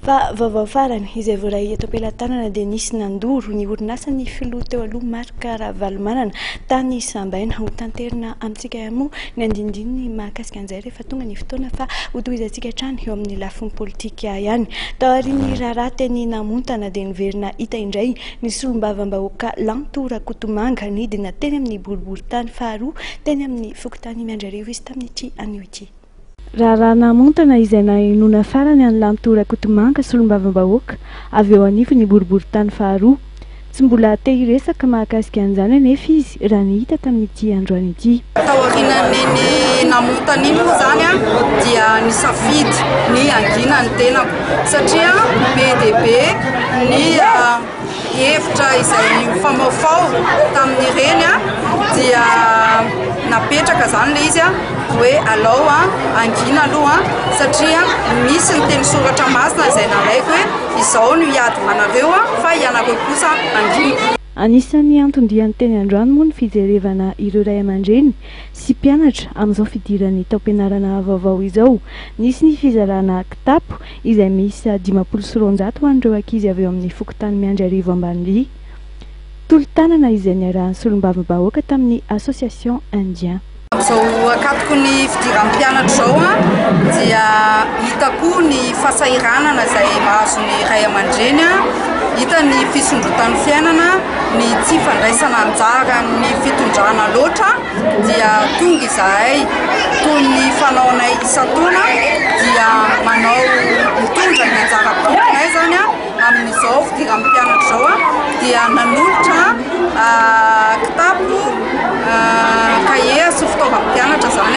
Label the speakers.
Speaker 1: Fa vaovao farany izay voaray eto am-pelatanana dia nisy nandoro ny orinasan'ny filoha teo aloha Marc Ravalomanana tany Sambaina. Ho tanterina amintsika ihany moa ny andinindininy mahakasika an'izay rehefa tonga ny fotoana fa hotohizantsika hatrany eo amin'ny lafiny politika ihany. Taorian'ny raharaha teny Namontana dia niverina hita indray ny solombavambahoaka Lanto Rakotomanga nidina teny amin'ny boriborintany faharoa teny amin'ny fokontany Miandrarivo izy tamin'ity anio ity. Raharaha namontana izay nahenoana farany an'i Lanto Rakotomanga solombavambahoaka avy eo anivon'ny boriborintany faharoa. Tsy mbola te hiresaka mahakasika an'izany anefa izy raha ny hita tamin'ity androany ity.
Speaker 2: Taorianan'iny namontana iny moa izany dia nisafidy ny hangina ny tenako satria be dia be ny hevitra izay nifamaofao tamin'ireny dia napetraka izany ilay izy hoe alao hangina aloha satria misy ny teny soratra masina izay nalaiko hoe izao no hiady ho anareo fa ianareo kosa hangina.
Speaker 1: Anisan'ny anton-dian'ny teny androany moa ny fijerevana ireo ray aman-dreny sy mpianatra amin'izao fidiran'ny taom-pianarana vaovao izao. Nisy ny fizarana kitapo izay miisa 250 ho an'ireo ankizy avy eo amin'ny fokontany Miandriarivo Ambanidia. Tolo-tanana izay niarahan'ny solombavambahoaka tamin'ny Association Indien.
Speaker 2: Amin'izao ankatoky ny fidiran'ny mpianatra izao dia hita koa ny fahasahiranana izay mahazo ny ray aman-dreny, hita ny fisondrotan'ny fiainana, ny tsy fandraisana anjaran'ny fitondrana loatra dia tonga izahay toy ny fanaonay isan-taona dia manao mitondra ny anjara birikinay izany amin'izao fidiran'ny mpianatra izao dia nanolotra kitapo, kahie sy fitaovan'ny mpianatra izany.